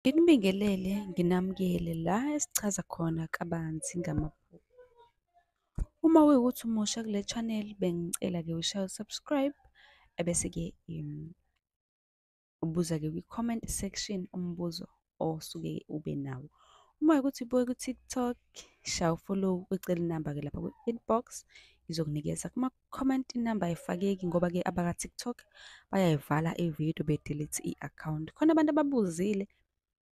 Nginibingelele, nginamukele la esichaza khona kabanzi ngamaphupho. Uma kuwukuthi umusha kule channel, bengicela-ke ushaye u-subscribe, ebese-ke ubuza-ke kwi-comment section umbuzo osuke ube nawo. Uma kuwukuthi ubuke ku-TikTok, shaya u-follow, ucele inamba-ke lapha kwi-inbox, ngizokunikeza. Kuma-comment inamba ayifakeki ngoba-ke abaka-TikTok bayayivala ividiyo be-delete i-akhawunti. Khona abantu ababuzile,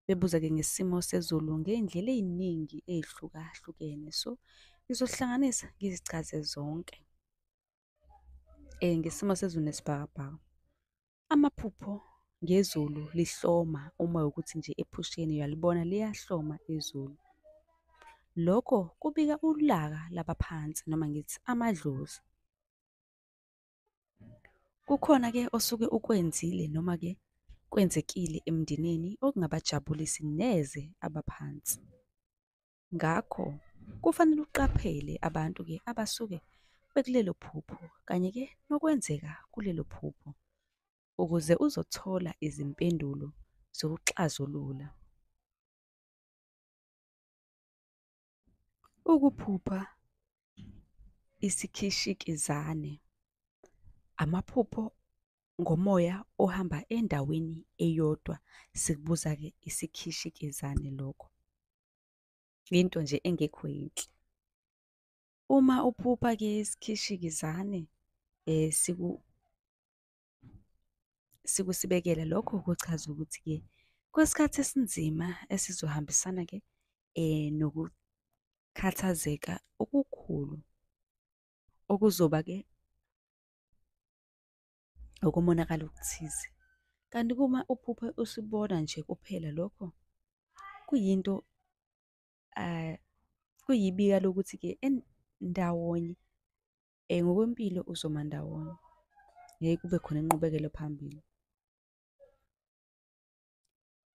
bebuza-ke ngesimo sezulu ngey'ndlela ey'ningi ey'hlukahlukene. So, ngizohlanganisa ngizichaze zonke ngesimo sezulu nesibhakabhaka. Amaphupho ngezulu lihloma uma kuwukuthi nje ephusheni uyalibona liyahloma izulu. Lokho kubika ulaka labaphansi noma ngithi amadlozi. Kukhona-ke osuke ukwenzile noma-ke kwenzekile emndenini okungabajabulisi neze abaphansi. Ngakho, kufanele uqaphele abantu-ke abasuke bekulelo phupho, kanye-ke nokwenzeka kulelo phupho, ukuze uzothola izimpendulo zokuxazulula. Ukuphupha isikhishikizane, amaphupho ngomoya ohamba endaweni eyodwa, sikubuza-ke isikhishikizane lokho. Into nje engekho yinhle. Uma uphupha-ke isikhishikizane sikusibekele, lokho kuchaza ukuthi-ke kwesikhathi esinzima esizohambisana-ke nokukhathazeka okukhulu, okuzoba-ke ukomonakala okuthize. Kanti uma uphuphe usibona nje kuphela lokho kuyinto kuyibika lokuthi-ke ndawonye ngokwempilo uzoma ndawonye, ngeke kube khona inqubekelo phambili.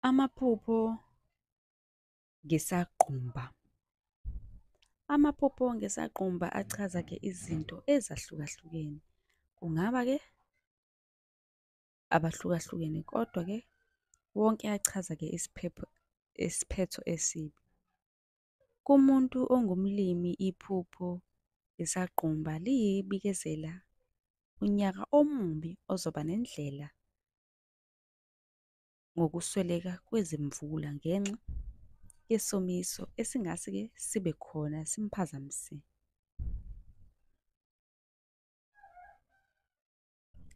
Amaphupho ngesaqumba. Amaphupho ngesaqumba achaza-ke izinto ezahlukahlukene. Kungaba-ke abahlukahlukene, kodwa-ke wonke achaza-ke isiphepho, isiphetho esibi. Kumuntu ongumlimi iphupho isaqumba liyibikezela unyaka omubi ozoba nendlela ngokusweleka kwezimvula ngenxa yesomiso esingase-ke sibe khona simphazamise.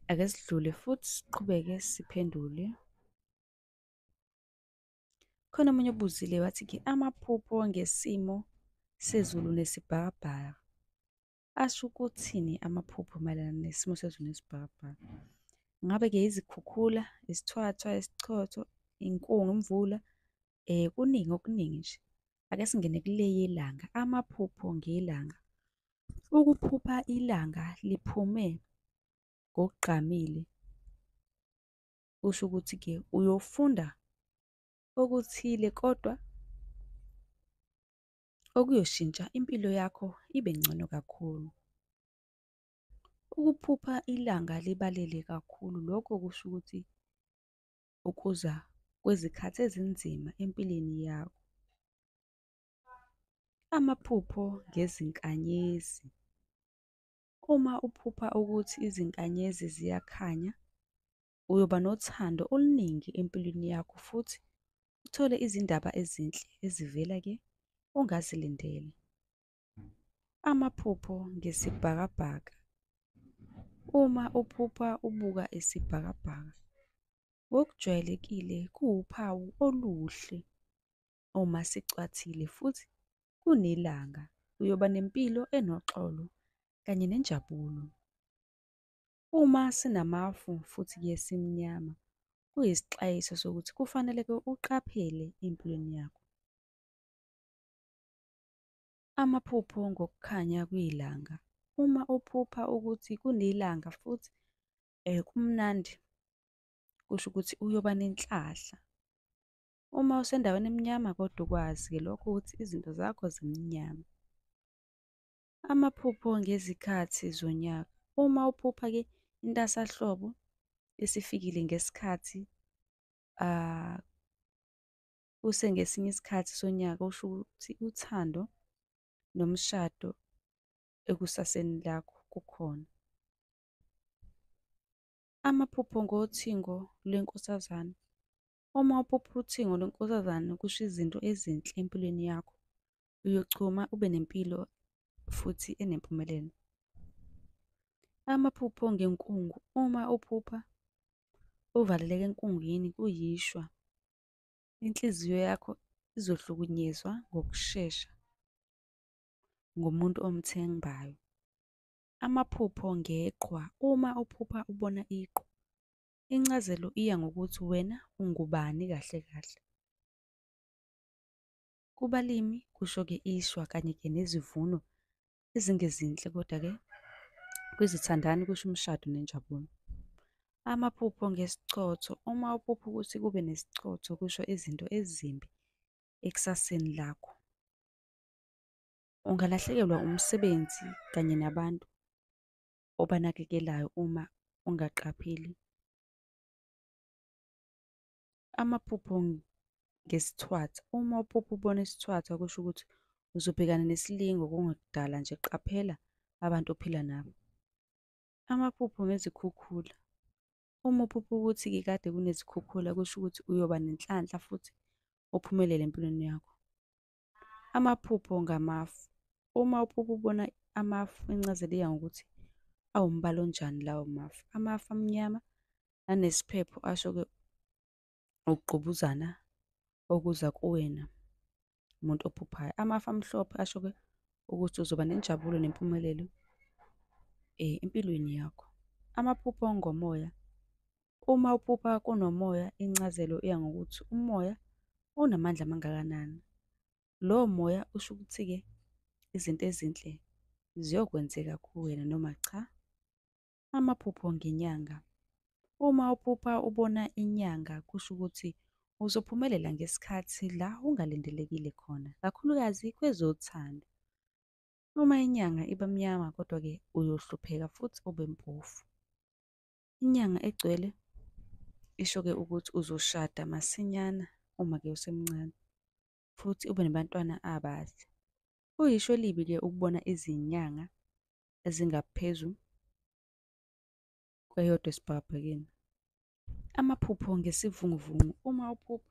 Ake sidlule futhi siqhubeke siphendule. Khona omunye obuzile wathi-ke, amaphupho ngesimo sezulu nesibhakabhaka. Asho ukuthini amaphupho mayelana nesimo sezulu nesibhakabhaka? Ngabe-ke izikhukhula, isithwathwa, isichotho, inkungu, imvula, kuningi okuningi nje. Ake singene kule yelanga, amaphupho ngelanga. Ukuphupha ilanga liphume ngokugqamile, kusho ukuthi-ke uyofunda okuthile kodwa okuyoshintsha impilo yakho ibe ngcono kakhulu. Ukuphupha ilanga libalele kakhulu, lokho kusho ukuthi ukuza kwezikhathi ezinzima empilweni yakho. Amaphupho ngezinkanyezi. Uma uphupha ukuthi izinkanyezi ziyakhanya, uyoba nothando oluningi empilweni yakho futhi uthole izindaba ezinhle ezivela-ke ongazilindele. Amaphupho ngesibhakabhaka. Uma uphupha ubuka isibhakabhaka, ngokujwayelekile kuwuphawu oluhle uma sicwathile futhi kunelanga, uyoba nempilo enoxolo kanye nenjabulo. Uma sinamafu futhi-ke simnyama, kuyisixwayiso sokuthi kufanele-ke uqaphele empilweni yakho. Amaphupho ngokukhanya kwelanga. Uma uphupha ukuthi kunelanga futhi kumnandi, kusho ukuthi uyoba nenhlahla. Uma usendaweni emnyama kodwa ukwazi-ke lokho ukuthi izinto zakho zimnyama. Amaphupho ngezikhathi zonyaka. Uma uphupha-ke intasahlobo isifikile ngesikhathi . Kusengesinye isikhathi sonyaka okusho ukuthi uthando nomshado ekusaseni lakho kukhona. Amaphupho ngothingo lwenkosazane. Uma uphupha uthingo lwenkosazane kusho izinto ezinhle empilweni yakho. Uyochuma ube nempilo futhi enempumelelo. Amaphupho ngenkungu. Uma uphupha uvaleleke enkungwini kuyishwa, inhliziyo yakho izohlukunyezwa ngokushesha ngumuntu omthembayo. Amaphupho ngeqhwa. Uma uphupha ubona iqhwa, incazelo iya ngokuthi wena ungubani kahle kahle. Kubalimi kusho-ke ishwa kanye-ke nezivuno ezingezinhle, koda-ke kwizithandani kusho umshado nenjabulo. Amaphupho ngesichotho. Uma uphupha ukuthi kube nesichotho kusho izinto ezimbi ekusaseni lakho. Ungalahlekelwa umsebenzi kanye nabantu obanakekelayo uma ungaqapheli. Amaphupho ngesithwathwa. Uma uphupha ubona isithwathwa kusho ukuthi uzobhekana nesilingo kungekudala nje, qaphela abantu ophila nabo. Amaphupho ngezikhukhula. Uma uphupha ukuthi-ke kade kunezikhukhula kusho ukuthi uyoba nenhlanhla futhi uphumelele empilweni yakho. Amaphupho ngamafu. Uma uphupha ubona amafu, incazelo iya ngokuthi awumbala onjani lawo mafu. Amafu amnyama anesiphepho asho-ke ukugqubuzana okuza kuwena muntu ophuphayo. Amafu amhlophe asho-ke ukuthi uzoba nenjabulo nempumelelo empilweni yakho. Amaphupho ngomoya. Uma uphupha kunomoya, incazelo iya ngokuthi umoya unamandla amangakanani. Lowo moya usho ukuthi-ke izinto ezinhle ziyokwenzeka kuwena noma cha. Amaphupho ngenyanga. Uma uphupha ubona inyanga kusho ukuthi uzophumelela ngesikhathi la ungalindelekile khona, kakhulukazi kwezothando. Uma inyanga iba mnyama kodwa-ke uyohlupheka futhi ube mpofu. Inyanga egcwele isho-ke ukuthi uzoshada masinyana uma-ke usemncane, futhi ube nabantwana abahle. Kuyishwa elibi-ke ukubona izinyanga ezingaphezu kweyodwa esibhakabhakeni. Amaphupho ngesivunguvungu. Uma uphupha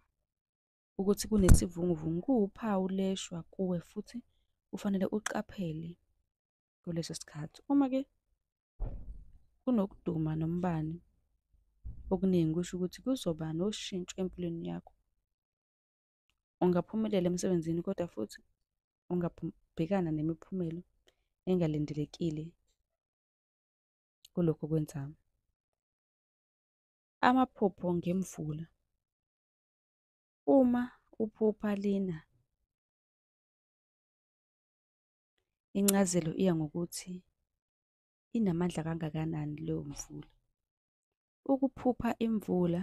ukuthi kunesivunguvungu kuwuphawu leshwa kuwe futhi kufanele uqaphele kuleso sikhathi. Uma-ke kunokuduma nombani okuningi kusho ukuthi kuzoba noshintsho empilweni yakho. Ungaphumelela emsebenzini kodwa futhi ungabhekana nemiphumela engalindelekile kulokhu okwenzayo. Amaphupho ngemvula. Uma uphupha lina, incazelo iya ngokuthi inamandla kangakanani leyo mvula. Ukuphupha imvula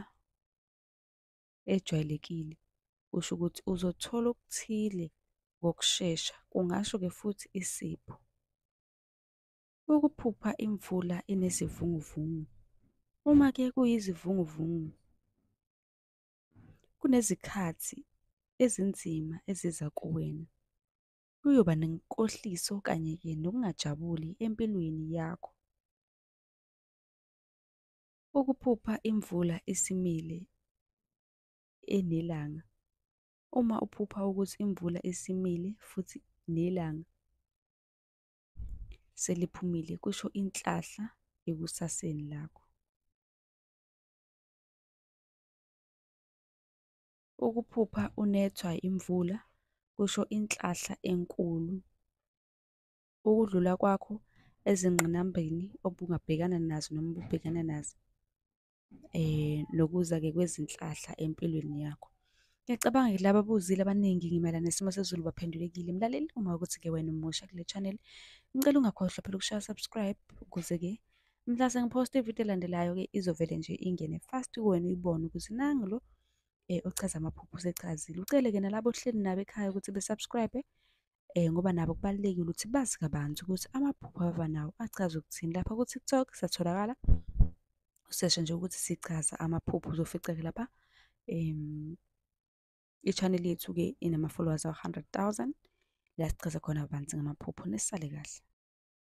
ejwayelekile kusho ukuthi uzothola okuthile ngokushesha, kungasho-ke futhi isipho. Ukuphupha imvula inesivunguvungu. Uma-ke kuyizivunguvungu, kunezikhathi ezinzima eziza kuwena. Kuyoba nenkohliso kanye-ke nokungajabuli empilweni yakho. Ukuphupha imvula isimile enelanga. Uma uphupha ukuthi imvula isimile futhi nelanga seliphumile, kusho inhlahla ekusaseni lakho. Ukuphupha unethwa imvula, kusho inhlahla enkulu. Ukudlula kwakho ezingqinambeni obungabhekana nazo noma obubhekana nazo, nokuza-ke kwezinhlahla empilweni yakho. Ngiyacabanga-ke laba ababuzile abaningi mayelana nesimo sezulu baphendulekile. Mlaleli, uma kuwukuthi-ke wena umusha kule channel, ngicela ungakhohlwa phela ukushaya subscribe, ukuze-ke mhla sengiphosta ividiyo elandelayo-ke izovele nje ingene fast kuwena uyibone ukuthi nangu lo ochaza amaphupho usechazile. Ucele-ke nalabo ohleli nabo ekhaya ukuthi be-subscribe, ngoba nabo kubalulekile ukuthi bazi kabanzi ukuthi amaphupho ababa nawo achaza ukuthini. Lapha ku-TikTok siyatholakala, useshe nje ukuthi sichaza amaphupho uzofica-ke lapha. I-channel yethu-ke inama-followers awu-100,000 la sichaza khona kabanzi ngamaphupho. Nisale kahle.